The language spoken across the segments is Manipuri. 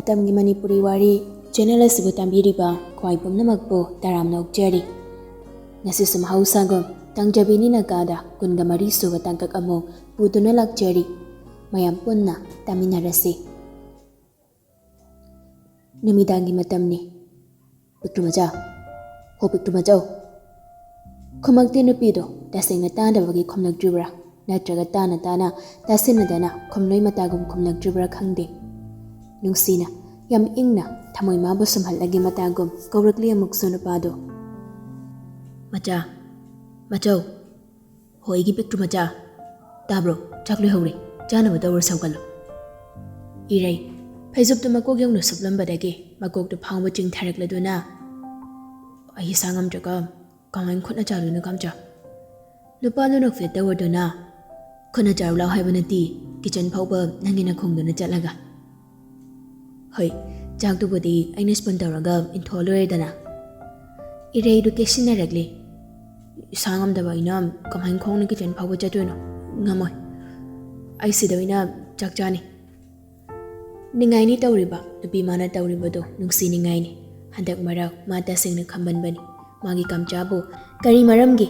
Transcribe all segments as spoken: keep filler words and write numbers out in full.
ꯃꯇꯝꯒꯤ ꯃꯅꯤꯄꯨꯔꯤ ꯋꯥꯔꯤ ꯆꯦꯅꯦꯜ ꯑꯁꯤꯕꯨ ꯇꯥꯕꯤꯔꯤꯕ ꯈ꯭ꯋꯥꯏ ꯄꯨꯝꯅꯃꯛꯄꯨ ꯇꯔꯥꯝꯅ ꯑꯣꯛꯆꯔꯤ꯫ ꯉꯁꯤꯁꯨ ꯃꯍꯧꯁꯥꯒꯨꯝ ꯇꯥꯡꯖꯕꯤꯅꯤꯅ ꯀꯥꯗ ꯀꯨꯟꯒ ꯃꯔꯤ ꯁꯨꯕ ꯇꯥꯡꯀꯛ ꯑꯃꯨꯛ ꯄꯨꯗꯨꯅ ꯂꯥꯛꯆꯔꯤ꯫ ꯃꯌꯥꯝ ꯄꯨꯟꯅ ꯇꯥꯃꯤꯟꯅꯔꯁꯤ꯫ ꯅꯨꯃꯤꯗꯥꯡꯒꯤ ꯃꯇꯝꯅꯤ꯫ "ꯄꯤꯛꯇ꯭ꯔꯨ ꯃꯆꯥ, ꯍꯣ ꯄꯤꯛꯇ꯭ꯔꯨ ꯃꯆꯧ!" ꯈꯨꯝꯃꯛꯇꯦ ꯅꯨꯄꯤꯗꯣ꯫ ꯇꯁꯦꯡꯅ ꯇꯥꯗꯕꯒꯤ ꯈꯨꯝꯂꯛꯇ꯭ꯔꯤꯕ꯭ꯔꯥ, ꯅꯠꯇ꯭ꯔꯒ ꯇꯥꯅ ꯇꯥꯅ ꯇꯥꯁꯤꯟꯅꯗꯅ ꯈꯨꯝꯂꯣꯏ ꯃꯇꯥꯒꯨꯝ ꯈꯨꯝꯂꯛꯇ꯭ꯔꯤꯕ꯭ꯔꯥ ꯈꯪꯗꯦ꯫ ꯅꯨꯡꯁꯤꯅ, ꯌꯥꯝ ꯏꯪꯅ, ꯊꯃꯣꯏ ꯃꯥꯕꯨ ꯁꯨꯝꯍꯠꯂꯒꯦ ꯃꯇꯥꯒꯨꯝ ꯀꯧꯔꯛꯂꯤ ꯑꯃꯨꯛꯁꯨ ꯅꯨꯄꯥꯗꯣ꯫ "ꯃꯆꯥ, ꯃꯆꯧ, ꯍꯣ ꯑꯩꯒꯤ ꯄꯤꯛꯇ꯭ꯔꯨ ꯃꯆꯥ, ꯇꯥꯕ꯭ꯔꯣ? ꯆꯥꯛ ꯂꯣꯏꯍꯧꯔꯦ, ꯆꯥꯅꯕ ꯇꯧꯔꯣ, ꯁꯧꯒꯠꯂꯣ꯫" ꯏꯔꯩ ꯐꯩꯖꯨꯞꯇꯨ ꯃꯀꯣꯛ ꯌꯧꯅ ꯁꯨꯞꯂꯝꯕꯗꯒꯤ ꯃꯀꯣꯛꯇꯨ ꯐꯥꯎꯕ ꯆꯤꯡꯊꯔꯛꯂꯗꯨꯅ, "ꯑꯩ ꯏꯁꯥ ꯉꯝꯗ꯭ꯔꯒ ꯀꯃꯥꯏꯅ ꯈꯨꯠꯅ ꯆꯥꯗꯣꯏꯅꯣ, ꯀꯝꯆꯥ?" ꯅꯨꯄꯥꯗꯨꯅ ꯐꯦꯠ ꯇꯧꯔꯗꯨꯅ, "ꯈꯨꯠꯅ ꯆꯥꯔꯨ ꯂꯥꯎ ꯍꯥꯏꯕ ꯅꯠꯇꯦ, ꯀꯤꯆꯟ ꯐꯥꯎꯕ ꯅꯪꯒꯤ ꯅꯈꯣꯡꯗꯨꯅ ꯆꯠꯂꯒ꯫" "ꯍꯣꯏ, ꯆꯥꯛꯇꯨꯕꯨꯗꯤ ꯑꯩꯅ ꯁ꯭ꯄꯨꯟ ꯇꯧꯔꯒ ꯏꯟꯊꯣꯛꯑ ꯂꯣꯏꯔꯦꯗꯅ꯫" ꯏꯔꯩꯗꯨ ꯀꯦꯁꯤꯟꯅꯔꯛꯂꯤ꯫ "ꯏꯁꯥ ꯉꯝꯗꯕ ꯑꯩꯅ ꯀꯃꯥꯏꯅ ꯈꯣꯡꯅ ꯀꯤꯆꯟ ꯐꯥꯎꯕ ꯆꯠꯇꯣꯏꯅꯣ? ꯉꯝꯃꯣꯏ꯫ ꯑꯩ ꯁꯤꯗ ꯑꯣꯏꯅ ꯆꯥꯛ ꯆꯥꯅꯤ꯫" ꯅꯤꯡꯉꯥꯏꯅꯤ ꯇꯧꯔꯤꯕ ꯅꯨꯄꯤ ꯃꯥꯅ ꯇꯧꯔꯤꯕꯗꯣ ꯅꯨꯡꯁꯤ ꯅꯤꯡꯉꯥꯏꯅꯤ꯫ ꯍꯟꯗꯛ ꯃꯔꯛ ꯃꯥ ꯇꯁꯦꯡꯅ ꯈꯝꯕꯟꯕꯅꯤ꯫ ꯃꯥꯒꯤ ꯀꯝꯆꯥꯕꯨ ꯀꯔꯤ ꯃꯔꯝꯒꯤ,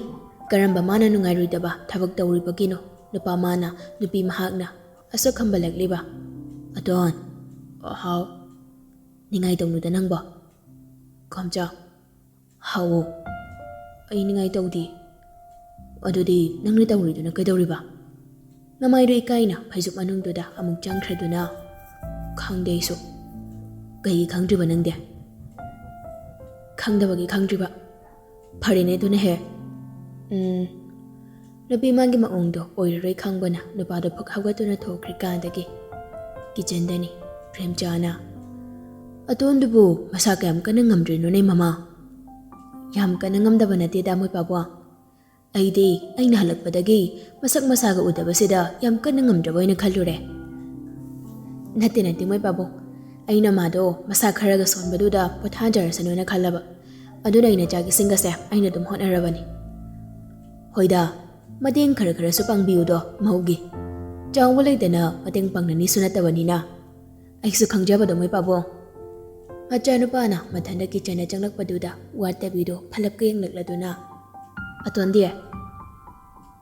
ꯀꯔꯝꯕ ꯃꯥꯅ ꯅꯨꯡꯉꯥꯏꯔꯣꯏꯗꯕ ꯊꯕꯛ ꯇꯧꯔꯤꯕꯒꯤꯅꯣ ꯅꯨꯄꯥ ꯃꯥꯅ, ꯅꯨꯄꯤ ꯃꯍꯥꯛꯅ ꯑꯁꯨꯛ ꯈꯝꯕꯜꯂꯛꯂꯤꯕ? "ꯑꯇꯣꯟ, ꯍꯥꯎ, ꯅꯤꯡꯉꯥꯏ ꯇꯧꯅꯨꯗ ꯅꯪꯕꯣ꯫" "ꯀꯝꯆꯥ, ꯍꯥꯎꯑꯣ, ꯑꯩ ꯅꯤꯡꯉꯥꯏ ꯇꯧꯗꯦ꯫" "ꯑꯗꯨꯗꯤ ꯅꯪꯅ ꯇꯧꯔꯤꯗꯨꯅ ꯀꯩꯗꯧꯔꯤꯕ?" ꯅꯃꯥꯏꯗꯨ ꯏꯀꯥꯏꯅ ꯐꯩꯖꯨꯞ ꯃꯅꯨꯡꯗꯨꯗ ꯑꯃꯨꯛ ꯆꯪꯈ꯭ꯔꯗꯨꯅ, "ꯈꯪꯗꯦ ꯑꯩꯁꯨ꯫" "ꯀꯩꯒꯤ ꯈꯪꯗ꯭ꯔꯤꯕ ꯅꯪꯗꯤ?" "ꯈꯪꯗꯕꯒꯤ ꯈꯪꯗ꯭ꯔꯤꯕ꯫ ꯐꯔꯦꯅꯦ ꯑꯗꯨꯅ ꯍꯦꯛ꯫" ꯎꯝ꯫ ꯅꯨꯄꯤ ꯃꯥꯒꯤ ꯃꯑꯣꯡꯗꯣ ꯑꯣꯏꯔꯔꯣꯏ ꯈꯪꯕꯅ ꯅꯨꯄꯥꯗꯣ ꯐꯛ ꯍꯧꯒꯠꯇꯨꯅ ꯊꯣꯛꯈ꯭ꯔꯦ ꯀꯥꯗꯒꯤ꯫ ꯀꯤꯆꯟꯗꯅꯤ ꯄ꯭ꯔꯦꯝꯆꯥꯅ꯫ "ꯑꯇꯣꯟꯗꯨꯕꯨ ꯃꯁꯥ ꯀꯌꯥꯝ ꯀꯟꯅ ꯉꯝꯗ꯭ꯔꯤꯅꯣꯅꯦ ꯃꯃꯥ?" "ꯌꯥꯝ ꯀꯟꯅ ꯉꯝꯗꯕ ꯅꯠꯇꯦꯗ ꯃꯣꯏ ꯄꯥꯕꯨꯡ꯫ ꯑꯩꯗꯤ ꯑꯩꯅ ꯍꯜꯂꯛꯄꯗꯒꯤ ꯃꯁꯛ ꯃꯁꯥꯒ ꯎꯗꯕꯁꯤꯗ ꯌꯥꯝ ꯀꯟꯅ ꯉꯝꯗ꯭ꯔꯕ ꯑꯣꯏꯅ ꯈꯜꯂꯨꯔꯦ꯫" "ꯅꯠꯇꯦ, ꯅꯠꯇꯦ ꯃꯣꯏ ꯄꯥꯕꯨꯡ, ꯑꯩꯅ ꯃꯥꯗꯣ ꯃꯁꯥ ꯈꯔꯒ ꯁꯣꯟꯕꯗꯨꯗ ꯄꯣꯊꯥꯖꯔꯁꯅꯨꯅ ꯈꯜꯂꯕ꯫ ꯑꯗꯨꯅ ꯑꯩꯅ ꯆꯥꯛ ꯏꯁꯤꯡꯒꯁꯦ ꯑꯩꯅ ꯑꯗꯨꯝ ꯍꯣꯠꯅꯔꯕꯅꯤ꯫" "ꯍꯣꯏꯗ, ꯃꯇꯦꯡ ꯈꯔ ꯈꯔꯁꯨ ꯄꯥꯡꯕꯤꯌꯨꯗꯣ ꯃꯧꯒꯤ꯫ ꯆꯥꯎꯕ ꯂꯩꯇꯅ ꯃꯇꯦꯡ ꯄꯥꯡꯅꯅꯤꯁꯨ ꯅꯠꯇꯕꯅꯤꯅ꯫ "ꯑꯩꯁꯨ ꯈꯪꯖꯕꯗꯣ, ꯃꯣꯏ ꯄꯥꯕꯨꯡ꯫" ꯃꯆꯥꯅꯨꯄꯥꯅ ꯃꯊꯟꯇ ꯀꯤꯆꯟꯗ ꯆꯪꯂꯛꯄꯗꯨꯗ ꯋꯥꯠꯇꯕꯤꯗꯣ ꯐꯂꯞꯀ ꯌꯦꯡꯂꯛꯂꯗꯨꯅ, "ꯑꯇꯣꯟꯗꯤ?"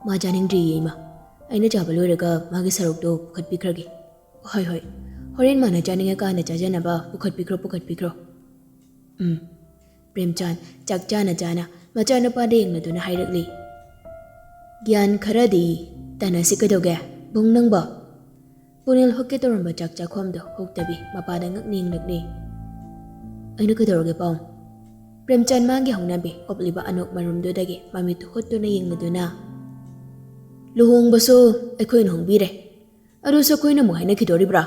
"ꯃꯥ ꯆꯥꯅꯤꯡꯗ꯭ꯔꯤꯌꯦ, ꯏꯃꯥ꯫ ꯑꯩꯅ ꯆꯥꯕ ꯂꯣꯏꯔꯒ ꯃꯥꯒꯤ ꯁꯔꯨꯛꯇꯣ ꯄꯨꯈꯠꯄꯤꯈ꯭ꯔꯒꯦ꯫" "ꯍꯣꯏ, ꯍꯣꯏ, ꯍꯣꯔꯦꯟ ꯃꯥꯅ ꯆꯥꯅꯤꯡꯉꯀꯥꯟꯗ ꯆꯥꯖꯅꯕ ꯄꯨꯈꯠꯄꯤꯈ꯭ꯔꯣ, ꯄꯨꯈꯠꯄꯤꯈ꯭ꯔꯣ꯫" "ꯎꯝ꯫" ꯄ꯭ꯔꯦꯝꯆꯥꯟ ꯆꯥꯛ ꯆꯥꯅ ꯆꯥꯅ ꯃꯆꯥꯅꯨꯄꯥꯗ ꯌꯦꯡꯂꯗꯨꯅ ꯍꯥꯏꯔꯛꯂꯤ꯫ "ꯒ꯭ꯌꯥꯟ ꯈꯔꯗꯤ ꯇꯥꯟꯅꯁꯤ꯫ ꯀꯩꯗꯧꯒꯦ, ꯕꯨꯡ, ꯅꯪꯕꯣ?" ꯄꯨꯅꯦꯜ ꯍꯨꯛꯀꯦ ꯇꯧꯔꯝꯕ ꯆꯥꯛ ꯆꯥꯛꯈꯣꯝꯗꯣ ꯍꯨꯛꯇꯕꯤ ꯃꯄꯥꯗ ꯉꯛꯅ ꯌꯦꯡꯂꯛꯂꯤ꯫ "ꯑꯩꯅ ꯀꯩꯗꯧꯔꯒꯦ, ꯄꯥꯎ?" ꯄ꯭ꯔꯦꯝꯆꯥꯟ ꯃꯥꯒꯤ ꯍꯧꯅꯕꯤ ꯀꯣꯞꯂꯤꯕ ꯑꯅꯣꯛ ꯃꯔꯨꯝꯗꯨꯗꯒꯤ ꯃꯃꯤꯠꯇꯨ ꯍꯨꯠꯇꯨꯅ ꯌꯦꯡꯂꯗꯨꯅ, "ꯂꯨꯍꯣꯡꯕꯁꯨ ꯑꯩꯈꯣꯏꯅ ꯍꯣꯡꯕꯤꯔꯦ, ꯑꯗꯨꯁꯨ ꯑꯩꯈꯣꯏꯅ ꯑꯃꯨꯛ ꯍꯥꯏꯅꯈꯤꯗꯣꯔꯤꯕ꯭ꯔꯥ?"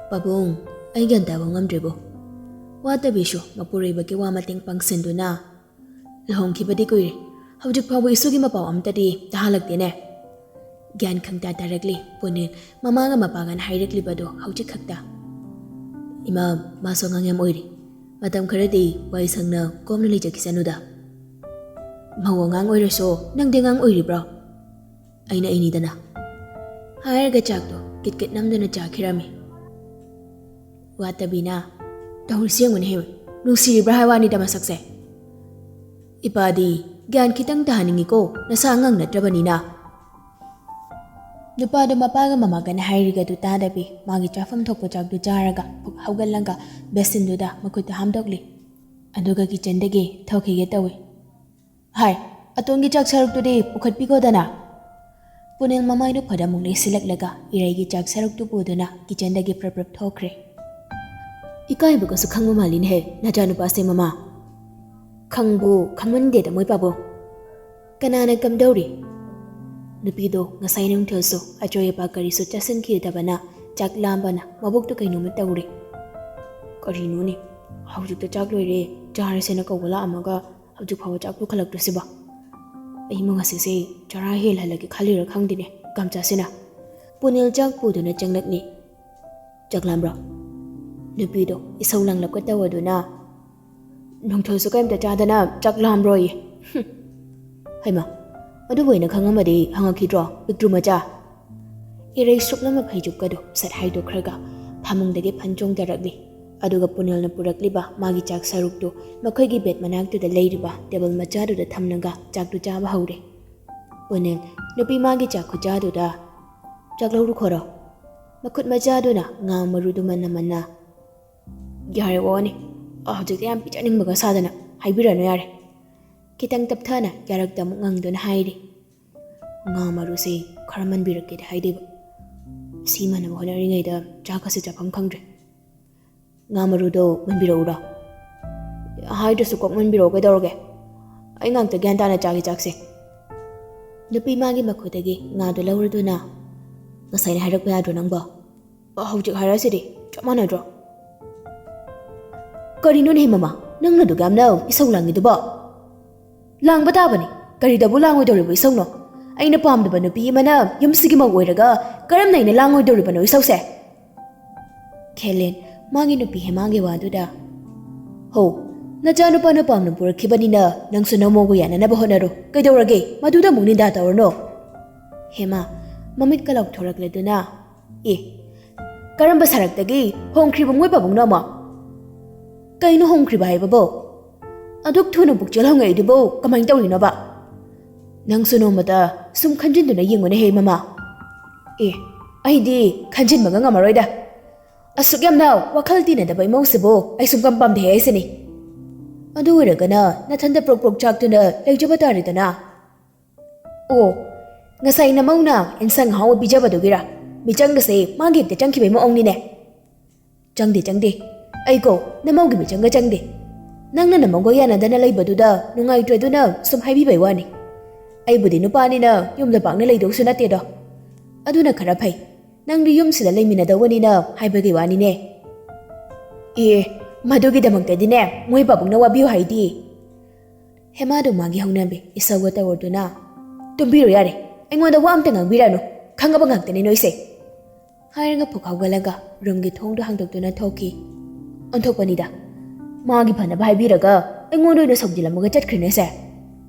"ꯄꯥꯕꯨꯡ, ꯑꯩ ꯒ꯭ꯌꯥꯟ ꯇꯥꯕ ꯉꯝꯗ꯭ꯔꯦꯕꯣ꯫" ꯋꯥꯠꯇꯕꯤꯁꯨ ꯃꯄꯨꯔꯣꯏꯕꯒꯤ ꯋꯥ ꯃꯇꯦꯡ ꯄꯥꯡꯁꯤꯟꯗꯨꯅ, "ꯂꯨꯍꯣꯡꯈꯤꯕꯗꯤ ꯀꯨꯏꯔꯦ, ꯍꯧꯖꯤꯛ ꯐꯥꯎꯕ ꯏꯁꯨꯒꯤ ꯃꯄꯥꯎ ꯑꯝꯇꯗꯤ ꯇꯥꯍꯜꯂꯛꯇꯦꯅꯦ꯫" ꯒ꯭ꯌꯥꯟ ꯈꯪꯇꯥ ꯇꯥꯔꯛꯂꯤ ꯄꯨꯅꯦꯜ ꯃꯃꯥꯒ ꯃꯄꯥꯒꯅ ꯍꯥꯏꯔꯛꯂꯤꯕꯗꯣ ꯍꯧꯖꯤꯛ ꯈꯛꯇ꯫ "ꯏꯃꯥ, ꯃꯥꯁꯨ ꯑꯉꯥꯡ ꯌꯥꯝ ꯑꯣꯏꯔꯤ꯫ ꯃꯇꯝ ꯈꯔꯗꯤ ꯋꯥꯏ ꯁꯪꯅ ꯀꯣꯝꯅ ꯂꯩꯖꯈꯤꯁꯅꯨꯗ꯫" "ꯃꯧ ꯑꯉꯥꯡ ꯑꯣꯏꯔꯁꯨ ꯅꯪꯗꯤ ꯑꯉꯥꯡ ꯑꯣꯏꯔꯤꯕ꯭ꯔꯣ?" "ꯑꯩꯅ ꯑꯩꯅꯤꯗꯅ꯫" ꯍꯥꯏꯔꯒ ꯆꯥꯛꯇꯣ ꯀꯤꯠ ꯀꯤꯠ ꯅꯝꯗꯨꯅ ꯆꯥꯈꯤꯔꯝꯃꯤ꯫ ꯋꯥꯠꯇꯕꯤꯅ, "ꯇꯧꯔꯤꯁꯤ ꯌꯦꯡꯉꯨꯅꯦꯍꯦ, ꯅꯨꯡꯁꯤꯔꯤꯕ꯭ꯔꯥ ꯍꯥꯏ ꯋꯥꯅꯤꯗ ꯃꯁꯛꯁꯦ꯫ ꯏꯄꯥꯗꯤ ꯒ꯭ꯌꯥꯟ ꯈꯤꯇꯪ ꯇꯥꯍꯟꯅꯤꯡꯉꯤꯀꯣ, ꯅꯁꯥ ꯑꯉꯥꯡ ꯅꯠꯇ꯭ꯔꯕꯅꯤꯅ꯫" ꯅꯨꯄꯥꯗꯣ ꯃꯄꯥꯒ ꯃꯃꯥꯒꯅ ꯍꯥꯏꯔꯤꯒꯗꯨ ꯇꯥꯗꯕꯤ ꯃꯥꯒꯤ ꯆꯥꯐꯝ ꯊꯣꯛꯄ ꯆꯥꯛꯇꯨ ꯆꯥꯔꯒ ꯄꯨꯛ ꯍꯧꯒꯠꯂꯒ ꯕꯦꯁꯤꯟꯗꯨꯗ ꯃꯈꯨꯠꯇꯨ ꯍꯥꯝꯗꯣꯛꯂꯤ꯫ ꯑꯗꯨꯒ ꯀꯤꯆꯟꯗꯒꯤ ꯊꯣꯛꯈꯤꯒꯦ ꯇꯧꯏ꯫ "ꯍꯥꯏ, ꯑꯇꯣꯟꯒꯤ ꯆꯥꯛ ꯁꯔꯨꯛꯇꯨꯗꯤ ꯄꯨꯈꯠꯄꯤꯈꯣꯗꯅ꯫" ꯄꯨꯅꯦꯜ ꯃꯃꯥꯏꯗꯨ ꯐꯗ ꯑꯃꯨꯛ ꯂꯩꯁꯤꯜꯂꯛꯂꯒ ꯏꯔꯩꯒꯤ ꯆꯥꯛ ꯁꯔꯨꯛꯇꯨ ꯄꯨꯗꯨꯅ ꯀꯤꯆꯟꯗꯒꯤ ꯄ꯭ꯔꯞ ꯄ꯭ꯔꯞ ꯊꯣꯛꯈ꯭ꯔꯦ꯫ "ꯏꯀꯥꯏꯕꯒꯁꯨ ꯈꯪꯕ ꯃꯥꯜꯂꯤꯅꯦꯍꯦ ꯅꯆꯥꯅꯨꯄꯥꯁꯦ, ꯃꯃꯥ꯫ ꯈꯪꯕꯨ ꯈꯪꯃꯟꯗꯦꯗ ꯃꯣꯏ ꯄꯥꯕꯨꯡ꯫ ꯀꯅꯥꯅ ꯀꯝꯗꯧꯔꯤ?" ꯅꯨꯄꯤꯗꯣ ꯉꯁꯥꯏ ꯅꯨꯡꯊꯤꯜꯁꯨ ꯑꯆꯣꯏ ꯑꯄꯥ ꯀꯔꯤꯁꯨ ꯆꯥꯁꯤꯟꯈꯤꯗꯕꯅ ꯆꯥꯛ ꯂꯥꯝꯕꯅ ꯃꯕꯨꯛꯇꯨ ꯀꯩꯅꯣꯝꯃ ꯇꯧꯔꯦ꯫ "ꯀꯔꯤꯅꯣꯅꯦ, ꯍꯧꯖꯤꯛꯇ ꯆꯥꯛ ꯂꯣꯏꯔꯦ, ꯆꯥꯔꯁꯦꯅ ꯀꯧꯕ ꯂꯥꯛꯑꯝꯃꯒ ꯍꯧꯖꯤꯛ ꯐꯥꯎꯕ ꯆꯥꯛ ꯄꯨꯈꯠꯂꯛꯇ꯭ꯔꯤꯁꯤꯕꯣ? ꯑꯩꯕꯨ ꯉꯁꯤꯁꯦ ꯆꯔꯥ ꯍꯦꯜꯍꯜꯂꯒꯦ ꯈꯜꯂꯤꯔ ꯈꯪꯗꯦꯅꯦ, ꯀꯝꯆꯥꯁꯤꯅ꯫" ꯄꯨꯅꯦꯜ ꯆꯥꯛ ꯄꯨꯗꯨꯅ ꯆꯪꯂꯛꯂꯤ꯫ "ꯆꯥꯛ ꯂꯥꯝꯕ꯭ꯔꯣ?" ꯅꯨꯄꯤꯗꯣ ꯏꯁꯧ ꯂꯥꯡꯂꯞꯀ ꯇꯧꯔꯗꯨꯅ, "ꯅꯨꯡꯊꯤꯜꯁꯨ ꯀꯩꯝꯇ ꯆꯥꯗꯅ ꯆꯥꯛ ꯂꯥꯝꯕ꯭ꯔꯣꯌꯦ꯫ ꯍꯨꯝ꯫ ꯍꯩꯃꯥ, ꯑꯗꯨꯕꯨ ꯑꯩꯅ ꯈꯪꯉꯝꯃꯗꯤ ꯍꯪꯉꯛꯈꯤꯗ꯭ꯔꯣ, ꯄꯤꯛꯇ꯭ꯔꯨ ꯃꯆꯥ?" ꯏꯔꯩ ꯁꯨꯞꯂꯝꯕ ꯐꯩꯖꯨꯞꯀꯗꯣ ꯁꯠ ꯍꯥꯏꯗꯣꯛꯈ꯭ꯔꯒ ꯐꯃꯨꯡꯗꯒꯤ ꯐꯟ ꯆꯣꯡꯊꯔꯛꯂꯤ꯫ ꯑꯗꯨꯒ ꯄꯨꯅꯦꯜꯅ ꯄꯨꯔꯛꯂꯤꯕ ꯃꯥꯒꯤ ꯆꯥꯛ ꯁꯔꯨꯛꯇꯨ ꯃꯈꯣꯏꯒꯤ ꯕꯦꯗ ꯃꯅꯥꯛꯇꯨꯗ ꯂꯩꯔꯤꯕ ꯇꯦꯕꯜ ꯃꯆꯥꯗꯨꯗ ꯊꯝꯂꯒ ꯆꯥꯛꯇꯨ ꯆꯥꯕ ꯍꯧꯔꯦ꯫ ꯄꯨꯅꯦꯜ ꯅꯨꯄꯤ ꯃꯥꯒꯤ ꯆꯥꯛ ꯈꯨꯆꯥꯗꯨꯗ, "ꯆꯥꯛ ꯂꯧꯔꯨꯈꯣꯔꯣ?" ꯃꯈꯨꯠ ꯃꯆꯥꯗꯨꯅ ꯉꯥ ꯃꯔꯨꯗꯨ ꯃꯟꯅ ꯃꯟꯅ, "ꯌꯥꯔꯦ ꯋꯥꯅꯤ, ꯍꯧꯖꯤꯛꯇꯤ ꯌꯥꯝ ꯄꯤꯖꯅꯤꯡꯕꯒ ꯁꯥꯗꯅ, ꯍꯥꯏꯕꯤꯔꯅꯨ ꯌꯥꯔꯦ꯫" ꯈꯤꯇꯪ ꯇꯞꯊꯅ ꯌꯥꯔꯛꯇ ꯑꯃꯨꯛ ꯉꯪꯗꯨꯅ ꯍꯥꯏꯔꯤ, "ꯉꯥ ꯃꯔꯨꯁꯦ ꯈꯔ ꯃꯟꯕꯤꯔꯛꯀꯦꯗꯤ ꯍꯥꯏꯗꯦꯕ꯫ ꯁꯤ ꯃꯟꯅꯕ ꯍꯣꯠꯅꯔꯤꯉꯩꯗ ꯆꯥꯛꯀꯁꯦ ꯆꯥꯐꯝ ꯈꯪꯗ꯭ꯔꯦ꯫ ꯉꯥ ꯃꯔꯨꯗꯣ ꯃꯟꯕꯤꯔꯛꯎꯔꯣ?" "ꯍꯥꯏꯗ꯭ꯔꯁꯨ ꯀꯣꯛ ꯃꯟꯕꯤꯔꯛꯑꯣ, ꯀꯩꯗꯧꯔꯒꯦ? ꯑꯩ ꯉꯥꯛꯇ ꯒ꯭ꯌꯥꯟ ꯇꯥꯅ ꯆꯥꯒꯦ ꯆꯥꯛꯁꯦ꯫" ꯅꯨꯄꯤ ꯃꯥꯒꯤ ꯃꯈꯨꯠꯇꯒꯤ ꯉꯥꯗꯨ ꯂꯧꯔꯗꯨꯅ, "ꯉꯁꯥꯏꯅ ꯍꯥꯏꯔꯛꯄ ꯌꯥꯗ꯭ꯔꯣ ꯅꯪꯕꯣ? ꯍꯧꯖꯤꯛ ꯍꯥꯏꯔꯛꯑꯁꯤꯗꯤ ꯆꯞ ꯃꯥꯟꯅꯗ꯭ꯔꯣ?" "ꯀꯔꯤꯅꯣꯅꯦꯍꯦ ꯃꯃꯥ, ꯅꯪꯅ ꯑꯗꯨꯛ ꯌꯥꯝꯅ ꯏꯁꯧ ꯂꯥꯡꯉꯤꯗꯨꯕꯣ?" "ꯂꯥꯡꯕ ꯇꯥꯕꯅꯤ, ꯀꯔꯤꯗꯕꯨ ꯂꯥꯡꯉꯣꯏꯗꯧꯔꯤꯕ ꯏꯁꯧꯅꯣ? ꯑꯩꯅ ꯄꯥꯝꯗꯕ ꯅꯨꯄꯤ ꯑꯃꯅ ꯌꯨꯝꯁꯤꯒꯤ ꯃꯧ ꯑꯣꯏꯔꯒ ꯀꯔꯝꯅ ꯑꯩꯅ ꯂꯥꯡꯉꯣꯏꯗꯧꯔꯤꯕꯅꯣ ꯏꯁꯧꯁꯦ?" ꯈꯦꯂꯦꯟ ꯃꯥꯒꯤ ꯅꯨꯄꯤ ꯍꯦꯃꯥꯒꯤ ꯋꯥꯗꯨꯗ, "ꯍꯣ, ꯅꯆꯥꯅꯨꯄꯥꯅ ꯄꯥꯝꯅ ꯄꯨꯔꯛꯈꯤꯕꯅꯤꯅ ꯅꯪꯁꯨ ꯅꯃꯧꯒ ꯌꯥꯅꯅꯕ ꯍꯣꯠꯅꯔꯣ꯫ ꯀꯩꯗꯧꯔꯒꯦ? ꯃꯗꯨꯗ ꯑꯃꯨꯛ ꯅꯤꯟꯗꯥ ꯇꯧꯔꯅꯨ꯫" ꯍꯦꯃꯥ ꯃꯃꯤꯠꯀ ꯂꯥꯎꯊꯣꯔꯛꯂꯗꯨꯅ, "ꯑꯦ, ꯀꯔꯝꯕ ꯁꯔꯛꯇꯒꯤ ꯍꯣꯡꯈ꯭ꯔꯤꯕ ꯃꯣꯏ ꯄꯥꯕꯨꯡꯅꯣ ꯑꯃꯨꯛ? ꯀꯩꯅꯣ ꯍꯣꯡꯈ꯭ꯔꯤꯕ ꯍꯥꯏꯕꯕꯣ? ꯑꯗꯨꯛ ꯊꯨꯅ ꯄꯨꯛꯆꯦꯜ ꯍꯣꯡꯉꯛꯏꯗꯨꯕꯨ ꯀꯃꯥꯏꯅ ꯇꯧꯔꯤꯅꯣꯕ? ꯅꯪꯁꯨ ꯅꯣꯡꯃꯇ ꯁꯨꯝ ꯈꯟꯖꯤꯟꯗꯨꯅ ꯌꯦꯡꯉꯨꯅꯦꯍꯦ ꯃꯃꯥ꯫" "ꯑꯦ, ꯑꯩꯗꯤ ꯈꯟꯖꯤꯟꯕꯒ ꯉꯝꯃꯔꯣꯏꯗ꯫ ꯑꯁꯨꯛ ꯌꯥꯝꯅ ꯋꯥꯈꯜ ꯇꯤꯟꯅꯗꯕ ꯏꯃꯧꯁꯤꯕꯨ ꯑꯩ ꯁꯨꯡꯄꯥꯝ ꯄꯥꯝꯗꯦ ꯍꯥꯏꯁꯤꯅꯤ꯫ ꯑꯗꯨ ꯑꯣꯏꯔꯒꯅ ꯅꯊꯟꯗ ꯄ꯭ꯔꯣꯛ ꯄ꯭ꯔꯣꯛ ꯆꯥꯛꯇꯨꯅ ꯂꯩꯖꯕ ꯇꯥꯔꯦꯗꯅ꯫ ꯑꯣ, ꯉꯁꯥꯏ ꯅꯃꯧꯅ ꯏꯟꯁꯥꯡ ꯑꯍꯥꯎꯕ ꯄꯤꯖꯕꯗꯨꯒꯤꯔ? ꯃꯤꯆꯪꯒꯁꯦ ꯃꯥꯒꯤ ꯍꯦꯛꯇ ꯆꯪꯈꯤꯕꯩ ꯃꯑꯣꯡꯅꯤꯅꯦ꯫" "ꯆꯪꯗꯦ, ꯆꯪꯗꯦ꯫ ꯑꯩꯀꯣ ꯅꯃꯧꯒꯤ ꯃꯤꯆꯪꯒ ꯆꯪꯗꯦ꯫ ꯅꯪꯅ ꯅꯃꯧꯒ ꯌꯥꯅꯗꯅ ꯂꯩꯕꯗꯨꯗ ꯅꯨꯡꯉꯥꯏꯇ꯭ꯔꯗꯨꯅ ꯁꯨꯝ ꯍꯥꯏꯕꯤꯕꯩ ꯋꯥꯅꯤ꯫ ꯑꯩꯕꯨꯗꯤ ꯅꯨꯄꯥꯅꯤꯅ ꯌꯨꯝꯗ ꯄꯥꯛꯅ ꯂꯩꯗꯧꯁꯨ ꯅꯠꯇꯦꯗꯣ꯫ ꯑꯗꯨꯅ ꯈꯔ ꯐꯩ꯫ ꯅꯪꯗꯤ ꯌꯨꯝꯁꯤꯗ ꯂꯩꯃꯤꯟꯅꯗꯧꯕꯅꯤꯅ ꯍꯥꯏꯕꯒꯤ ꯋꯥꯅꯤꯅꯦ꯫" "ꯑꯦ, ꯃꯗꯨꯒꯤꯗꯃꯛꯇꯗꯤꯅꯦ ꯃꯣꯏ ꯄꯥꯕꯨꯡꯅ ꯋꯥꯕꯤꯌꯨ ꯍꯥꯏꯗꯤ꯫" ꯍꯦꯃꯥꯗꯨ ꯃꯥꯒꯤ ꯍꯧꯅꯕꯤ ꯏꯁꯧꯒ ꯇꯧꯔꯗꯨꯅ, "ꯇꯨꯝꯕꯤꯔꯣ ꯌꯥꯔꯦ, ꯑꯩꯉꯣꯟꯗ ꯋꯥ ꯑꯝꯇ ꯉꯥꯡꯕꯤꯔꯅꯨ, ꯈꯪꯉꯕ ꯉꯥꯛꯇꯅꯤ ꯅꯣꯏꯁꯦ꯫" ꯍꯥꯏꯔꯒ ꯐꯨꯛ ꯍꯧꯒꯠꯂꯒ ꯔꯨꯝꯒꯤ ꯊꯣꯡꯗꯨ ꯍꯥꯡꯗꯣꯛꯇꯨꯅ ꯊꯣꯛꯈꯤ꯫ ꯑꯣꯟꯊꯣꯛꯄꯅꯤꯗ, ꯃꯥꯒꯤ ꯐꯅꯕ ꯍꯥꯏꯕꯤꯔꯒ ꯑꯩꯉꯣꯟꯗ ꯑꯣꯏꯅ ꯁꯧꯖꯤꯜꯂꯝꯃꯒ ꯆꯠꯈ꯭ꯔꯦꯅꯦꯁꯦ꯫